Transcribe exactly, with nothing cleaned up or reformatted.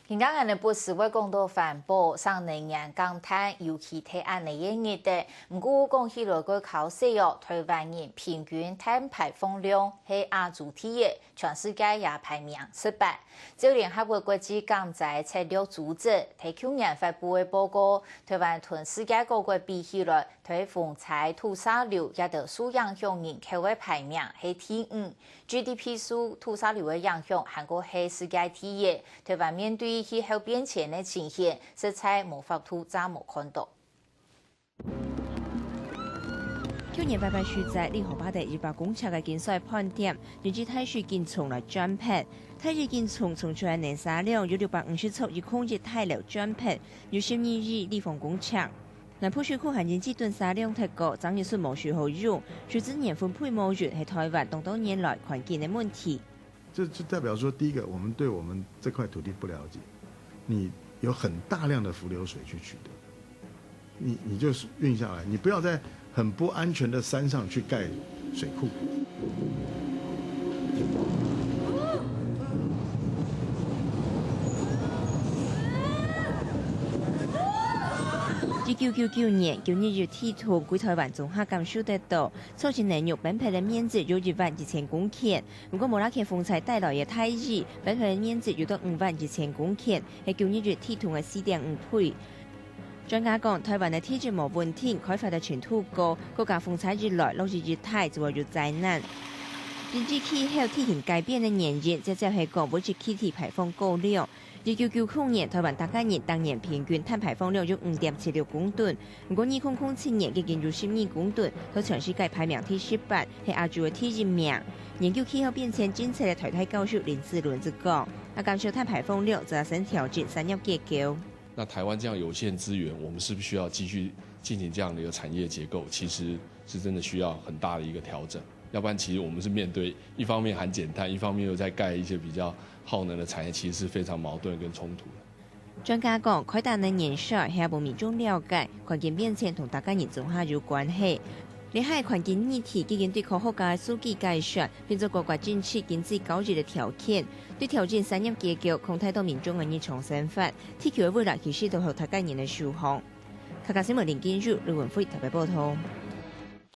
今下𠊎等个故事會講到環保、省能源減碳，尤其在恁樣个日仔。毋過講起來較可惜哦，臺灣人平均碳排放量係亞洲第一，全世界也排名十八。照聯合國國際減災策略組織在舊年發布个報告，臺灣同世界各國比起來，在風災、土石流這兜受影響人口个排名係第五。 GDP受土石流个影響還過係世界第一。臺灣面對氣候變遷个情形，實在無法度再無看到。舊年拜拜時節，里河壩底一百公尺个金水盤點，引致大水緊衝來沖忒。大雨緊衝，沖出來泥沙量有六百五十尺一公里大，沖忒有十二億立方公尺。 南部水庫還因為囤沙量忒高，正一直無水好用，水資源分配無勻係臺灣當多年來環境个問題。這就代表說，第一個，我們對我們這塊土地不了解，你有很大量的伏流水去取得，你你就運下來，你不要在很不安全的山上去蓋水庫。 一九九九年，九二一地動歸臺灣總下感受得到，造成泥肉崩忒个面積有一萬一千公頃。毋過，無拉去風災帶來个大雨，崩忒个面積有到五萬一千公頃，係九二一地動个四點五倍。專家講，臺灣个地質無穩定，開發个程度高，國家風災一來，落雨一大就會有災難。根據氣候地形改變个原因，直接係講溫室氣體排放過量。 一九九九年，臺灣逐個人逐年平均碳排放量有五點七六公噸，毋過二零零七年已經有十二公噸，在全世界排名第十八，係亞洲个第一名。研究氣候變遷政策个臺大教授林子倫就講，啊，減少碳排放量，就要先調整產業結構。那臺灣這樣有限資源，我們是不是需要繼續進行這樣的一個產業結構？其實是真的需要很大的一個調整。 要不然其實我們是面對一方面喊減碳，一方面又在蓋一些比較耗能的產業，其實是非常矛盾跟衝突的。專家講，開大能源稅係無民眾了解，環境變遷同逐個人總下有關係。這下環境議題已經對科學家个數據解說，變做國家政策經濟交易个條件，對調整產業結構，擴大到民眾个日常生活，地球个未來其實都在逐個人个手項。客家新聞林金玉、李文輝特別報導。